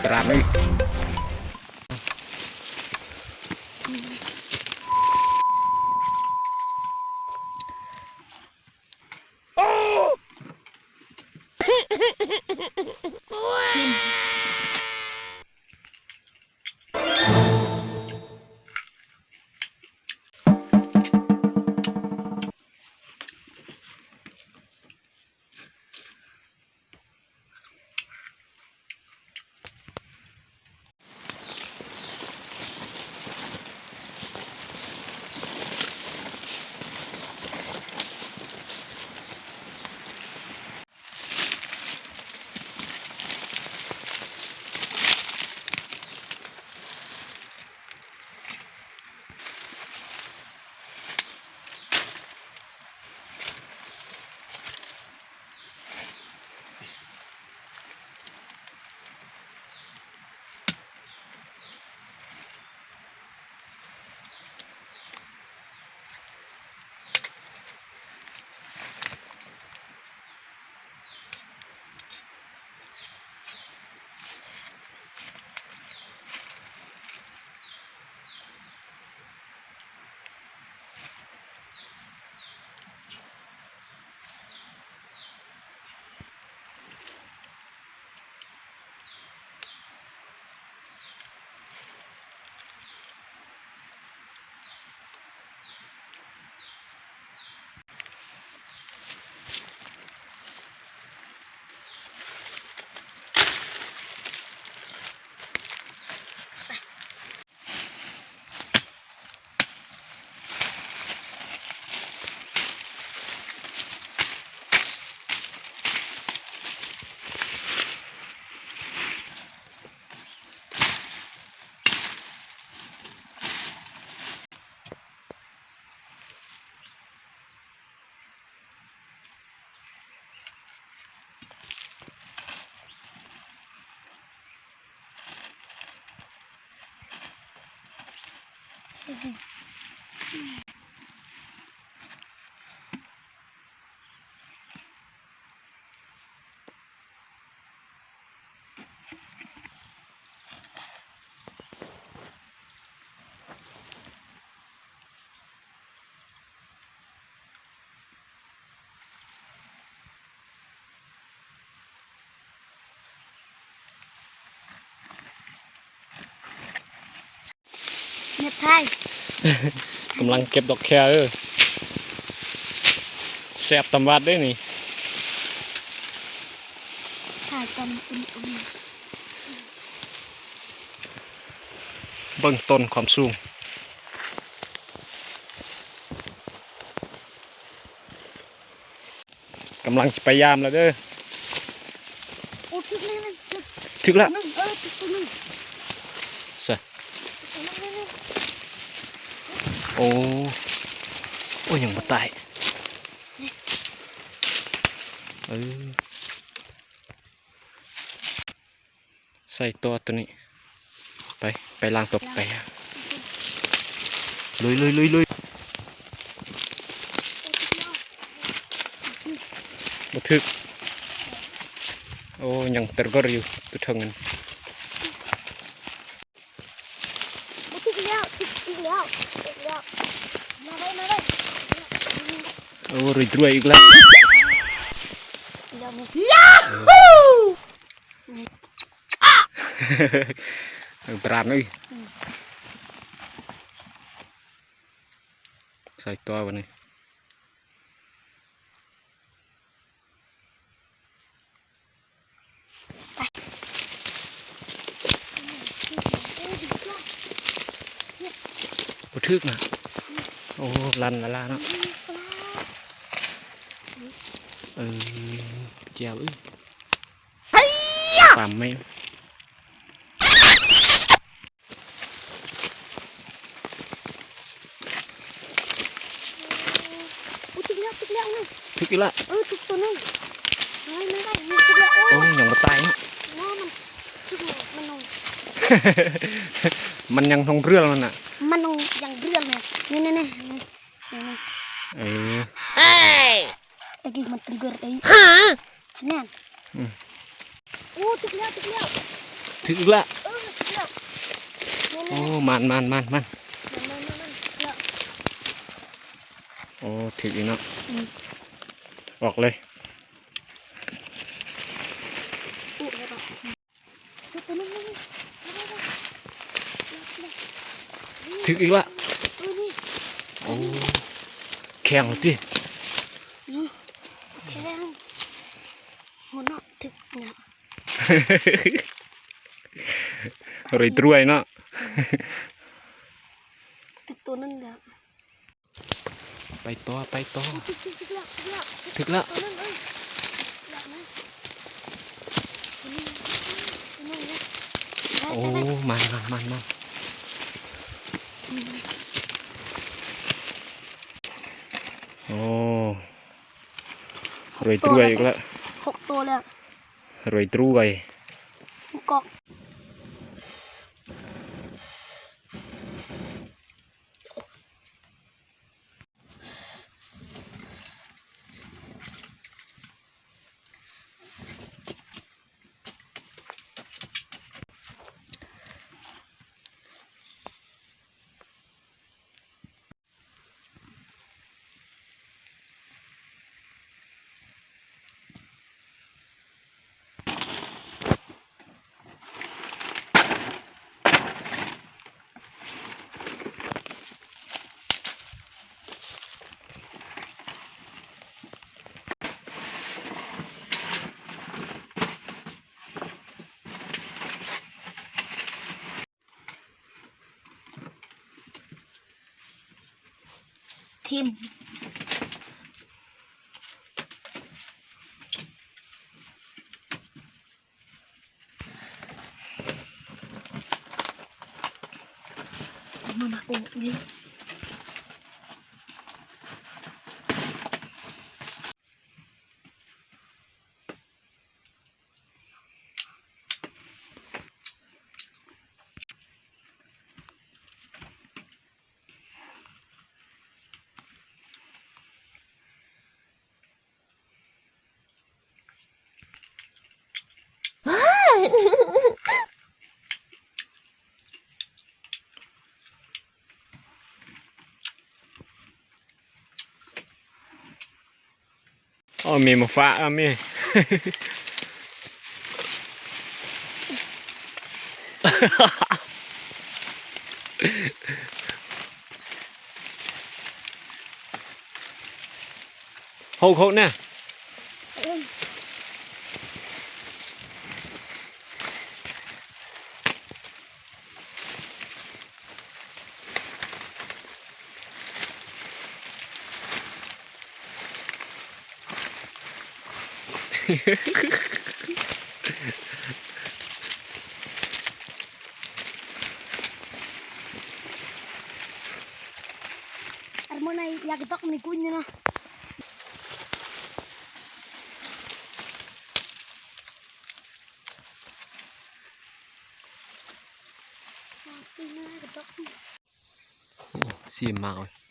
ກຣາບນີ້. ເມັດໄທ ກຳລັງເກັບດອກແຄເດີ ແຊບຕຳຫວາດເດ້ນີ້ ຖ່າຍຕອນອຸ່ນໆ ເບິ່ງຕົ້ນຄວາມສູງ. ກຳລັງຊິໄປຢາມແລ້ວເດີ. ໂອ້ ຖືກແລ້ວ ຖືກ ຖືກແລ້ວ ເອີ ຖືກຕົວໜຶ່ງ ໃສ ໂອ້ ໂອ້ ຍັງບໍ່ຕາຍ ເອີ. ໃສ່ຕໍ່ຕົວນີ້ ໄປ ໄປລ້າງຕົວ ໄປ ລຸຍ ລຸຍ ລຸຍ ລຸຍ ບໍ່ຖືກ ໂອ້ ຍັງເຕີເກີຢູ່ຕົວເທິງນັ້ນ ບໍ່ຖືກແລ້ວ ຖືກອີກແລ້ວ ຖືກແລ້ວ ມາໄວ້ ມາໄວ້ ໂອ້ ລວຍໆ ອີກແລ້ວ ຢາຫູ ປານເອີຍ ອືມ ໃສ່ຕົວບັດນີ້ ບໍ່ຖືກນະ ໂອ້ ລັນລະລາເນາະ ເອີ ແຈ່ວເອີຍ ປາມແມ່ ໂອ້ ຖືກແລ້ວ ຖືກແລ້ວນະ ຖືກອີກລະ ເອີ ຖືກຕົວໜຶ່ງ ເຮີ້ຍ ມັນໄດ້ ຖືກແລ້ວ ໂອ້ ໂອ້ຍ ຍັງບໍ່ຕາຍເນາະ ບໍ່ ມັນຖືກ ມັນ ມັນຍັງທ່ອງເຮືອລມັນນະ ມັນຍັງເຮືອລນະ ນີ້ໆໆ ນີ້ໆ ເອີ ເອີ ເອີ ກີ້ມັນເຕີເກີໄດ້ ຮະ ຂະໜາດ ອືມ. ໂອ້ ຖືກແລ້ວ ຖືກແລ້ວ ຖືກອີກລະ ເອີ ຖືກແລ້ວ ໂອ້ ແມ່ນໆ ມັນ ມັນ ມັນ ມັນ ແລ້ວ ໂອ້ ຖືກອີກເນາະ ອືມ ອອກເລີຍ ໂອ້ ແລ້ວກໍ ຖືກອີກລະ ເອີ ນີ້ ໂອ້ ແຂງຕິ ເນາະ ແຂງ ໂຫ ເນາະ ຖືກນະ ເລື້ອຍຕຣວຍເນາະ ອືມ ຖືກໂຕນັ້ນແຫຼະ. ໄປຕໍ່ ໄປຕໍ່ ຖືກແລ້ວ ຖືກແລ້ວ ຖືກແລ້ວ ໂອ້ ມາ ມາ ມາ ມາ ໂອ້ ເລື້ອຍຕຣວຍອີກແລ້ວ ຫົກໂຕແລ້ວ ເລື້ອຍຕຣວຍ ກອກ. ຖິ້ມ ເອົາມາ ໂອ້ ນີ້. ອໍ ມີໝາກຟ້າ ອໍ ມີ ໂຄກໆ ນະ. ອາມານາຍາກະຕອກມີກຸນນະ. ໂອ້ ສຽມມາກເວີຍ.